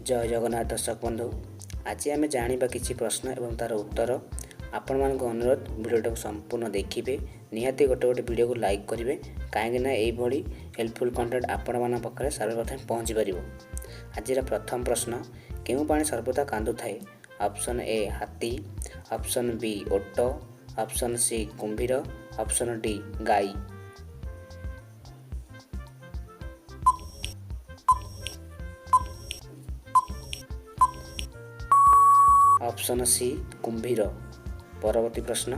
ଜୟ ଜଗନ୍ନାଥ ଦର୍ଶକ ବନ୍ଧୁ, ଆଜି ଆମେ ଜାଣିବା କିଛି ପ୍ରଶ୍ନ ଏବଂ ତା'ର ଉତ୍ତର। ଆପଣମାନଙ୍କୁ ଅନୁରୋଧ, ଭିଡ଼ିଓଟାକୁ ସମ୍ପୂର୍ଣ୍ଣ ଦେଖିବେ। ନିହାତି ଗୋଟେ ଗୋଟେ ଭିଡ଼ିଓକୁ ଲାଇକ୍ କରିବେ, କାହିଁକିନା ଏଇଭଳି ହେଲ୍ପଫୁଲ୍ କଣ୍ଟେଣ୍ଟ ଆପଣମାନଙ୍କ ପାଖରେ ସର୍ବପ୍ରଥମେ ପହଞ୍ଚି ପାରିବ। ଆଜିର ପ୍ରଥମ ପ୍ରଶ୍ନ, କେଉଁ ପ୍ରାଣୀ ସର୍ବଦା କାନ୍ଦୁଥାଏ? ଅପସନ୍ ଏ ହାତୀ, ଅପସନ୍ ବି ଓଟ, ଅପସନ୍ ସି କୁମ୍ଭୀର, ଅପସନ୍ ଡି ଗାଈ। ଅପସନ୍ ସି କୁମ୍ଭୀର। ପରବର୍ତ୍ତୀ ପ୍ରଶ୍ନ,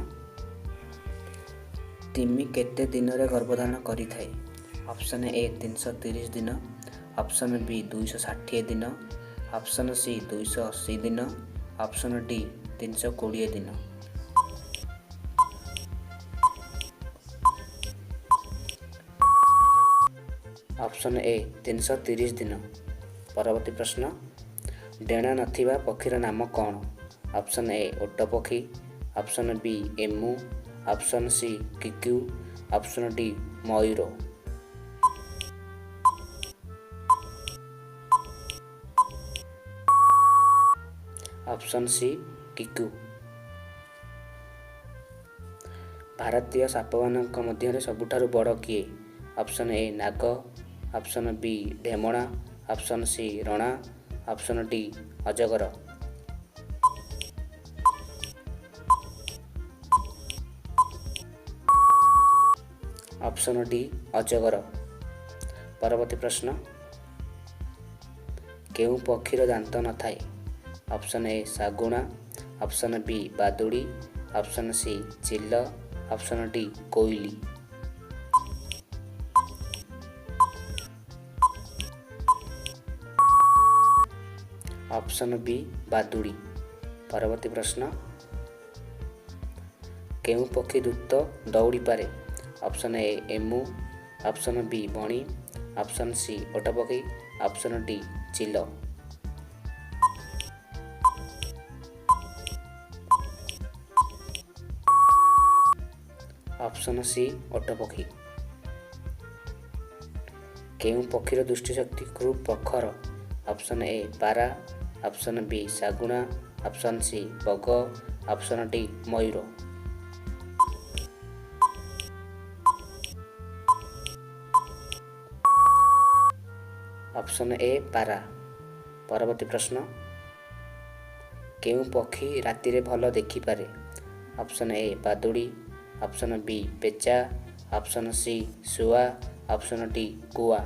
ତିମି କେତେ ଦିନରେ ଗର୍ଭଧାରଣ କରିଥାଏ? ଅପସନ୍ ଏ 330 ଦିନ, ଅପସନ୍ ବି 260 ଦିନ, ଅପସନ୍ ସି 280 ଦିନ, ଅପସନ୍ ଡି 320 ଦିନ। ଅପସନ୍ ଏ 330 ଦିନ। ପରବର୍ତ୍ତୀ ପ୍ରଶ୍ନ, ଡେଣା ନଥିବା ପକ୍ଷୀର ନାମ କ'ଣ? ଅପସନ୍ ଏ ଓଟ ପକ୍ଷୀ, option B emu, option C କିକୁ, ଅପସନ୍ ଡି ମୟୂର। ଅପସନ୍ ସି କିକୁ। ଭାରତୀୟ ସାପମାନଙ୍କ ମଧ୍ୟରେ ସବୁଠାରୁ ବଡ଼ କିଏ? ଅପସନ୍ ଏ ନାଗ, ଅପସନ୍ ବି ଢେମଣା, ଅପସନ୍ ସି ରଣା, ଅପସନ୍ ଡି ଅଜଗର। ଅପସନ୍ ଡି ଅଜଗର। ପରବର୍ତ୍ତୀ ପ୍ରଶ୍ନ, କେଉଁ ପକ୍ଷୀର ଦାନ୍ତ ନଥାଏ? ଅପସନ୍ ଏ ଶାଗୁଣା, ଅପସନ୍ ବି ବାଦୁଡ଼ି, ଅପସନ୍ ସି ଚିଲ, ଅପସନ୍ ଡି କୋଇଲି। ଅପସନ୍ ବି ବାଦୁଡ଼ି। ପରବର୍ତ୍ତୀ ପ୍ରଶ୍ନ, କେଉଁ ପକ୍ଷୀ ଦ୍ରୁତ ଦୌଡ଼ିପାରେ? Option A emu, option B ବଣି, ଅପସନ୍ ସି ଓଟ ପକ୍ଷୀ, ଅପସନ୍ ଡି ଚିଲ। ଅପସନ୍ ସି ଓଟ ପକ୍ଷୀ। କେଉଁ ପକ୍ଷୀର ଦୃଷ୍ଟିଶକ୍ତି ଖୁବ୍ ପ୍ରଖର? ଅପସନ୍ ଏ ପାରା, ଅପସନ୍ ବି ଶାଗୁଣା, ଅପସନ୍ ସି ବଗ, ଅପସନ୍ ଡି ମୟୂର। ଅପସନ୍ ଏ ପାରା। ପରବର୍ତ୍ତୀ ପ୍ରଶ୍ନ, କେଉଁ ପକ୍ଷୀ ରାତିରେ ଭଲ ଦେଖିପାରେ? ଅପସନ୍ ଏ ବାଦୁଡ଼ି, ଅପସନ୍ ବି ପେଚା, ଅପସନ୍ ସି ଶୁଆ, ଅପସନ୍ ଡି କୁଆ।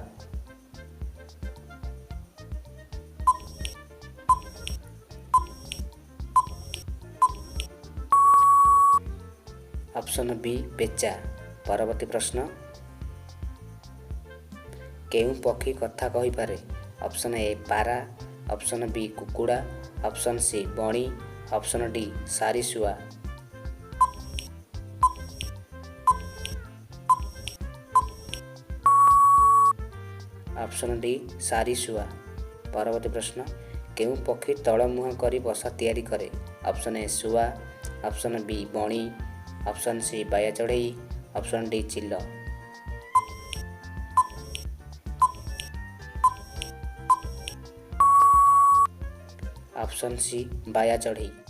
ଅପସନ୍ ବି ପେଚା। ପରବର୍ତ୍ତୀ ପ୍ରଶ୍ନ, କେଉଁ ପକ୍ଷୀ କଥା କହିପାରେ? ଅପସନ୍ ଏ ପାରା, ଅପସନ୍ ବି କୁକୁଡ଼ା, ଅପସନ୍ ସି ବଣି, ଅପସନ୍ ଡି ସାରିଶୁଆ। ଅପସନ୍ ଡି ସାରିଶୁଆ। ପରବର୍ତ୍ତୀ ପ୍ରଶ୍ନ, କେଉଁ ପକ୍ଷୀ ତଳ ମୁହାଁ କରି ବସା ତିଆରି କରେ? ଅପସନ୍ ଏ ଶୁଆ, ଅପସନ୍ ବି ବଣି, ଅପସନ୍ ସି ବାୟା ଚଢ଼େଇ, ଅପସନ୍ ଡି ଚିଲ। ଅପସନ୍ ସି ବାୟା ଚଢ଼େଇ।